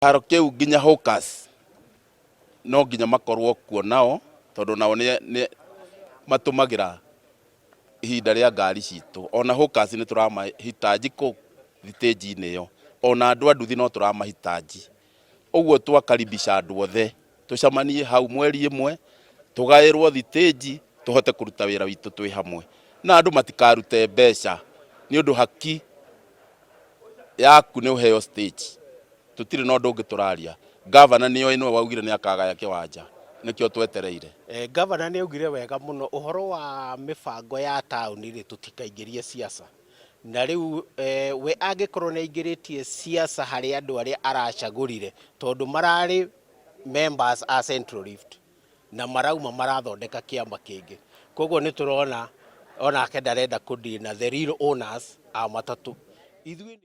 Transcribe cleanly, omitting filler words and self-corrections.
Kĩharo kĩu nginya hawkers no nginya makorwo kuo nao, tondũ nao nĩ matũmagĩra ihinda rĩa ngari citũ. Ona hawkers nĩ tũramahitaji kũ thitĩnji-inĩ ĩyo, ona andũ a nduthi no tũramahitaji. Ũguo twakaribisha andũ othe tũcemanie hau mweri ĩmwe, tũgaĩrwo thitĩnji tũhote kũruta wĩra witũ twĩ hamwe. Na andũ matikarute mbeca nĩ ũndũ haki yaku nĩ ũheo stage. Tũtirĩ na ũndũ ũngĩ tũraria. Gavana nĩoĩ nĩwe waugire nĩ akagaya kĩwanja, nĩkĩo twetereire. Gavana nĩ augire wega mũno ũhoro wa mĩbango ya taũni rĩ, tũtikaingĩrie siasa. Na rĩu we angĩkorwo nĩ aingĩrĩtie siasa harĩ andũ arĩa aracagũrire, tondũ mararĩ members a Central Rift na marauma marathondeka kĩama kĩngĩ. Koguo nĩ tũrona onake ndarenda kũ deal na the real owners a matatũ. Ithuĩ nĩ